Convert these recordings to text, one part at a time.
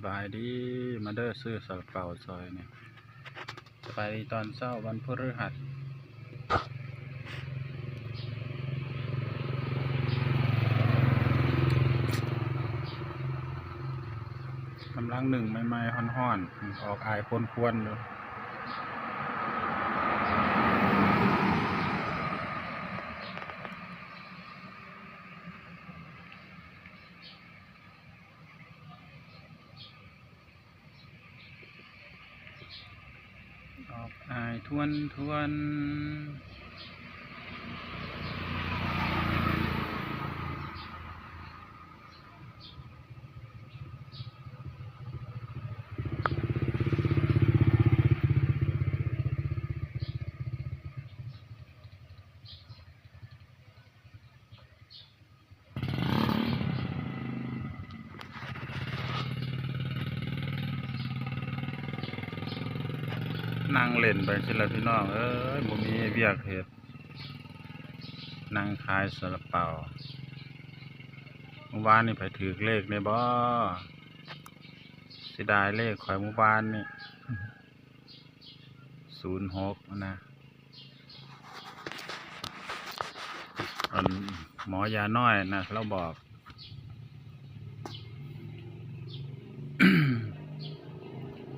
ບາຍດີ ມາເດີ ຊື້ຊາລາເປົາຊອຍນີ້. ສະບາຍດີຕອນເຊົ້າວັນພະລືຫັດ. ກຳລັງໜຶ້ງໃໝ່ໆ ຮ້ອນໆ ອອກອາຍຄົນຄວນຢູ່. ອອກອາຍທວນໆ. ນັ່ງຫຼິ້ນໄປຊີ້ລະພີ່ນ້ອງເອີຍ ບໍ່ມີວຽກເຮັດ ນັ່ງຂາຍຊາລາເປົາ. ມື້ວານນີ້ໃຜຖືກເລກແດ່ບໍ່? ເສຍດາຍເລກຂ້ອຍມື້ວານນີ້ ສູນຫົກນະ ອັນໝໍຢານ້ອຍນະ ລາວບອກ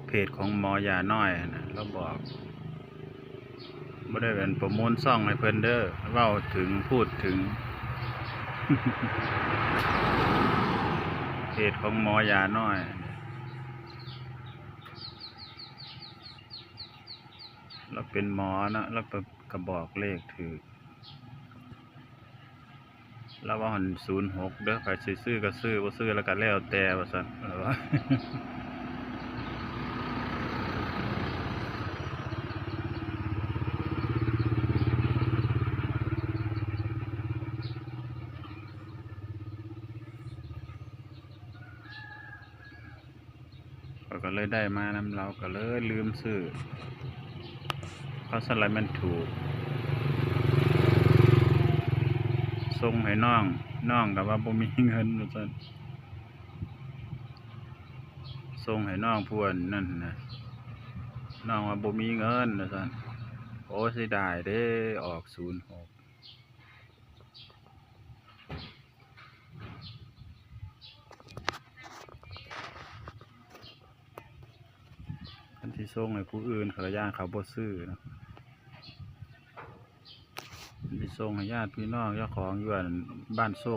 ເພຈຂອງໝໍຢານ້ອຍນະ ລາວບອກ. ບໍ່ໄດ້ເປັນປະມູນຊ່ອງໃຫ້ເພິ່ນເດີ ເວົ້າເຖິງ ພູດເຖິງ ເພຈຂອງໝໍຢານ້ອຍ. ລາວເປັນໝໍເນາະ ລາວກະ ກະບອກເລກຖືກ. ລາວວ່າຫັ້ນສູນຫົກເດີ ໃຜຊິຊື້ກະຊື້ ບໍ່ຊື້ລະກະແລ້ວແຕ່ວ່າຊັ້ນ ລາວວ່າ. ຂ້ອຍກໍເລີຍໄດ້ມານຳລາວ ກໍເລີຍລືມຊື້ ເພາະຊັ້ນລະແມ່ນຖືກ. ສົ່ງໃຫ້ນ້ອງ ນ້ອງກໍວ່າບໍ່ມີເງິນວ່າຊັ້ນ ສົ່ງໃຫ້ນ້ອງຜູ້ອັນນັ້ນນະ ນ້ອງວ່າບໍ່ມີເງິນວ່າຊັ້ນ. ໂອ້ ເສຍດາຍເດ້ ອອກສູນຫົກ. ຄັນຊິສົ່ງໃຫ້ຜູ້ອື່ນ ຂ້ອຍກໍຢ້ານເຂົາບໍ່ຊື້ນະ. ຄັນຊິສົ່ງໃຫ້ຍາດພີ່ນ້ອງເຈົ້າຂອງຢູ່ອັນບ້ານໂຊ